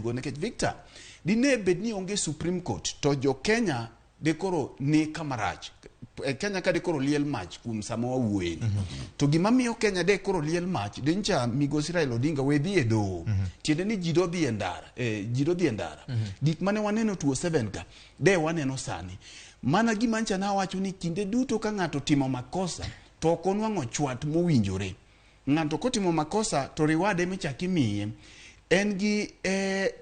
Go nikech Victor, dine bed ni onge Supreme Court to jo Kenya de koro ni kama rach. Kenya ka de koro liel mach kuom sama wawuoye ni. To gima miyo Kenya de koro liel mach, de ncha migosi Raila Odinga we dhi e doho. Tiende ni ji dodhi e ndara, ji dodhi e ndara. Gik mane waneno 2007 ka, de waneno sani. Mana gima ncha nawacho ni kinde duto ka ng'ato timo makosa to ok onwang'o chwat mowinjore. Ng'ato kotimo makosa to reward emichak imiye en gi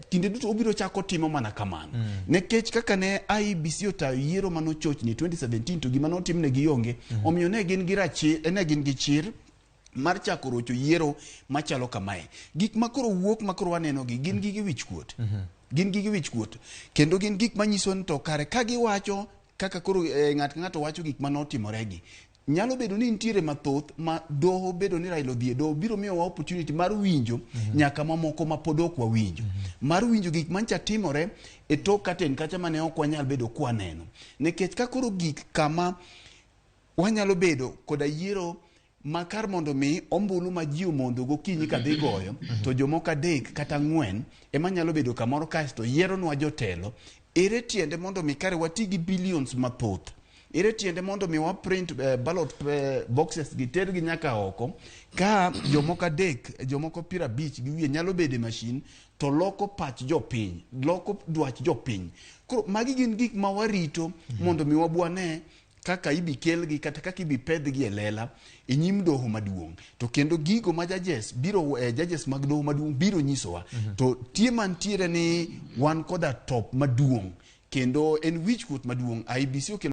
kinde duto obiro chako timo mana kamano. Nikech kaka ne IEBC otayo yiero manochochni 2017 to gima notimnegi onge, omiyo ne gin gi rachi, ne gin gi chir mar chako rocho yiero machalo kamae. Gik makoro wuok makoro waneno gi gin gige wich kuot. Gin gige wich kuot. Kendo gin gik manyiso ni to kare ka giwacho kaka koro ng'at ka ng'ato wacho gik manotimore gi. Nyalo bedo ni nitiere mathoth ma doho bedo ni Raila odhi e doho biro miyowa opportunity mar winjo nyaka mamoko ma pod ok wawinjo. Mar winjo gik mancha timore e tok curtain kacha mane ok wanyal bedo kwaneno. Nikech ka koro gik kama wanyalo bedo koda yiero ma kar mondo mi ombulu ma ji omondo gokinyi kadhi goyo to jomoko adek kata ang'wen ema nyalo bedo kamoro kaeto yieronwa jotelo. Ere tiende mondo mi kare wati gi billions mathoth? Ere tiende mondo mi wa print ballot boxes gi tergi nyaka oko ka jomoko adek, jomoko 50 gi wiye nyalo bedo e machine to loko pach jopiny, loko dwach jopiny. Koro magi gin gik ma warito mondo mi wabwane kaka ibi kelgi kata kaka ibi pedhgi e lela e nyim doho maduong'. To kendo gigo ma judges biro judges mag doho maduong' biro nyisowa. To tie mantiere ni wan koda top maduong' kendo en wich kuot maduong'. IEBC okelo